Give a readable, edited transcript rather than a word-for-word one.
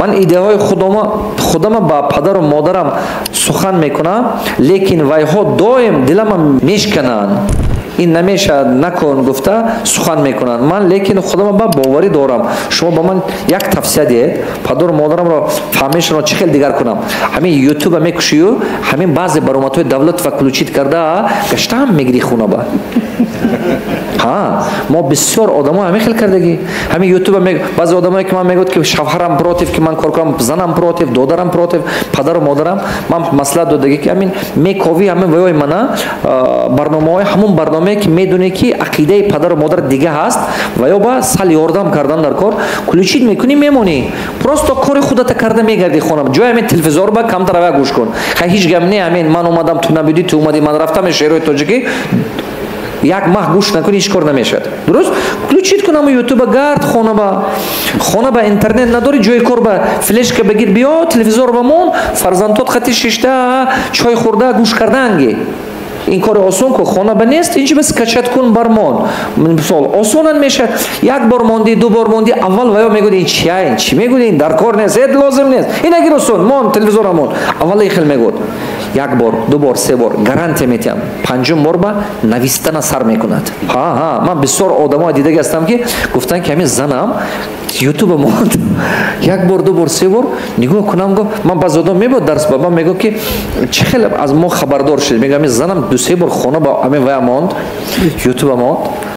Ман идеяҳои худама ба падару модарам сухан мекунам, лекин вайҳо доим дилама мешкананд, ин намешавад, накун гуфта сухан мекунанд. Ман лекин худама ба боварӣ дорам. Шумо ба ман як тавсия диҳед, падару модарамро фаҳмишро чӣ хел дигар кунам? Ҳамин Ютуба мекушию, ҳамин баъзе баромадҳои Давлатова включить карда, гаштаам мегирӣ хунаба. Ҳа, мо бисёр одамо ҳамин хел кардагӣ. Ҳамин Ютуба, баъзе одамое ки ман мегӯяд, ки шавҳарам против, ки ман кор кунам, занам против, додарам против, падару модарам. Ман маслиҳат додагӣ, ки ҳамин мекови, ҳамин ваёи мана барномаҳои, ҳамун барномае, ки медонӣ, ки ақидаи падару модар дига ҳаст ва ё ба сал ёрдам кардан дар кор, включить мекунӣ, мемонӣ, просто кори худата карда мегардӣ хонам. Ҷои ҳамин телевизор ба камтар ава гӯш кун. Хай, ҳеҷ гап не. Ҳамин ман омадам, ту набудӣ, ту омадӣ, ман рафтам. Шеърои тоҷикӣ як маҳ гӯш накунӣ, ҳеҷ кор намешавад. Дуруст, включить кун ҳама Ютуба, гард хонаба. Хона ба интернет надорӣ, ҷои кор ба флешка бигир, биё, телевизор ба мон, фарзандот хати шишта, чой хӯрда, гӯш кардаанги. Ин кори осон ку. Хона ба нест, инҷи ба скачать кун, бармон. Мисол, осонан мешавад. Як бор мондӣ, ду бор мондӣ, аввал ваё мегӯяд: ин чия, ин чӣ мегӯяд, ин дар кор нест, эд лозим нест, ин агир, осон мон, телевизора мон. Аввал ин хел мегӯяд. Як бор, ду бор, се бор, гарантия метиҳам, панҷум бор ба навистана сар мекунад. Ҳа, ман бисёр одамоа дидаги ҳастам, ки гуфтанд, ки ҳамин занам Ютуба монд, як бор, ду бор, се бор нигоҳ кунам, го. Ман баъзе одам мебод дарс ба ман, мегӯ, ки чӣ хеле аз мо хабардор шуд. Мегӯ, ҳамин занам ду се бор хона ба ҳамин вая монд, Ютуба монд.